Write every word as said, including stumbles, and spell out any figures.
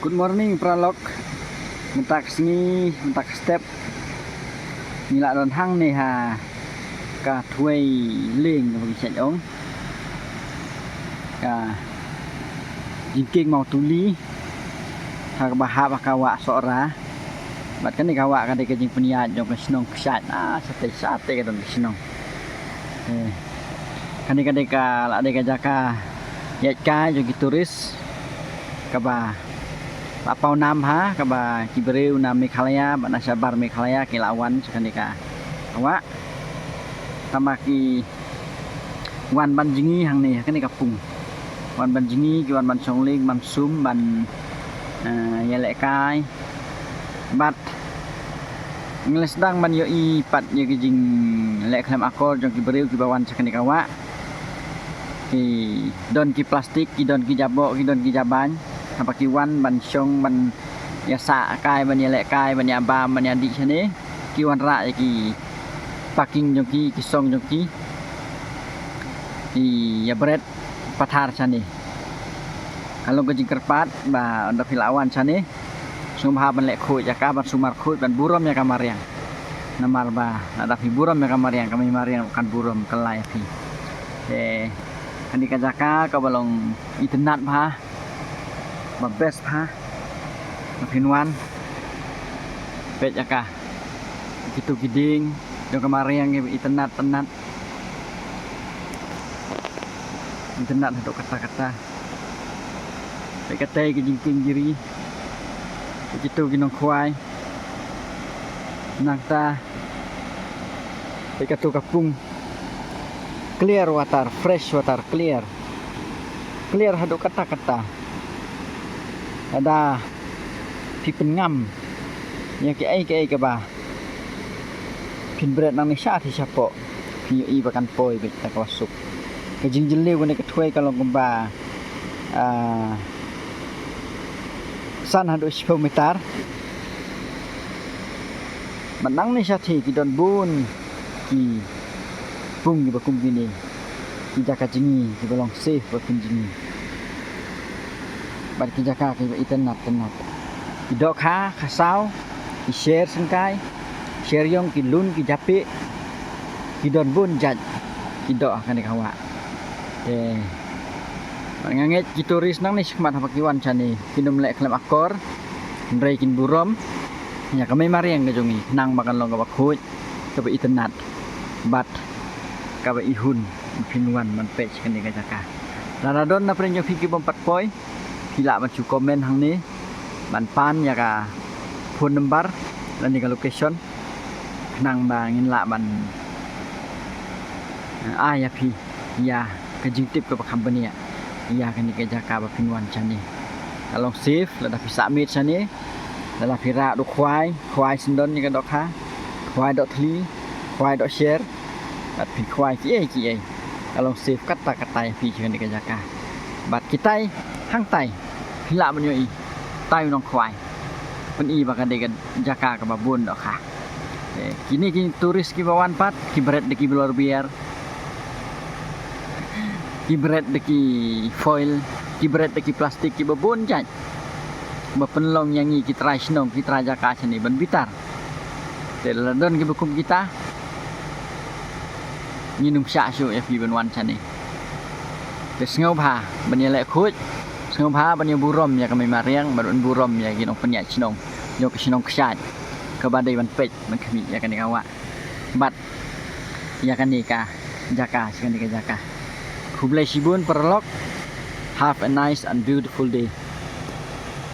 Good morning paralok. Mynta ka sngi, mynta ka step, ngi la don hangne ha ka Thwei Lieng kaba ngi shait ong, ka jingkieng Mawtuli, ha kaba hap ha ka wah Sohra. Bad kane ka wah ka dei ka jingpynïaid jong ka shnong Kshaid. Ah, shatei shatei ka don ka shnong. Eh, kane ka dei ka, la dei ka jaka ïaid kai jong ki tourist kaba la paw nam bha, kaba ki briew na Meghalaya bad na shabar Meghalaya ki la wan sha kane ka wah. Tangba ki wan ban jngi hangne ha kane ka pung. Wan ban jngi, ki wan ban shong lieng, ban sum, ban, eh, ïalehkai. Bad ngi la sdang ban ïohi pat ïa ki jingleh khlem akor jong ki briew kiba wan sha kane ka wah. Ki don ki plastik, ki don ki jaboh, ki don ki jaban. Haba ki wan ban shong, ban ïasah kai, ban ïalehkai, ban ïabam, ban ïadih shane, ki wanrah ïa ki parking jong ki, ki song jong ki, ki ïabret pathar shane. Ka long ka jingkyrpad ba ynda phi la wan shane, sngewbha ban leh khuid ïa ka, ban sumar khuid, ban burom ïa ka mariang. Namar ba lada phi burom ïa ka mariang, ka mei mariang kan burom kylla ïa phi. Te kane ka jaka kaba long itynnad bha, ba best bha, ba phin wan peit ïa ka. Kitu ki dieng jong ka mariang kiba itynnad tynnad. Itynnad haduh katta katta. Peit katei ki jingkieng jri. Peit kitu ki nongkhwai. Nangta peit katu ka pung. Clear water, fresh water, clear. Clear haduh katta katta. Lada phi pynngam ïa kiei kiei kaba phin bret nangne shathie shapoh, phin ïohi ba kan poi beit da kaba suk. Ka jingjylliew kane ka Thwei ka long kumba, ah, san haduh shiphew meter. Bad nangne shathie ki don bun ki pung kiba kum kine, ki jaka jngi kiba long safe ba phin jngi. Bad ki jaka kiba itynnad tynnad. Ki dohkha, kha saw, ki sher syngkai, sher ïong, ki lun, ki japieh, ki don bun jait ki doh ha kane ka wah. Te bad nga ngeit ki tourist nangne shakhmat haba ki wan shane kin ym leh khlem akor, hynrei kin burom ïa ka mei mariang ka jong ngi, khnang ba kan long kaba khuid, kaba itynnad bad kaba ihun ba phin wan ban peit sha kane ka jaka. Lada don na pdeng jong phi ki bym pat poi, phi lah ban shu comment hangne, ban pan ïa ka phone number lane ka location, khnang ba ngin lah ban, eh, ai ïa phi ïa ka jingtip kaba kham bniah ïa kane ka jaka ba phin wan shane. Ka long safe lada phi sah miet shane, lada phi rah da u khwai, khwai syndon ïa ka dohkha, khwai doh thli, khwai doh sher, bad phin khwai kiei kiei. Ka long safe katta katta ïa phi sha kane ka jaka. Bad kitai hangtai phi lah ban ïohi tai u nongkhwai. Pyni ba ka dei ka jaka kaba bun dohkha. Eh, kine ki tourist kiba wan pat, ki bret da ki blor biar, ki bret da ki foil, ki bret da ki plastik kiba bun jait, ba pynlong ïa ngi ki trai shnong, ki trai jaka shane ban bitar. Te lada don kiba kum kita, ngin ym shah shuh ïa phi ban wan shane. Te sngewbha ban ïaleh khuid, sngewbha ban ïaburom ïa ka mei mariang, bad ban burom ïa ki nongpynïaid shnong jong ka shnong Kshaid, kaba dei ban peit ban khmih ïa kane ka wah bad ïa kane ka jaka, sha kane ka jaka. Khublei shibun paralok. Have a nice and beautiful day.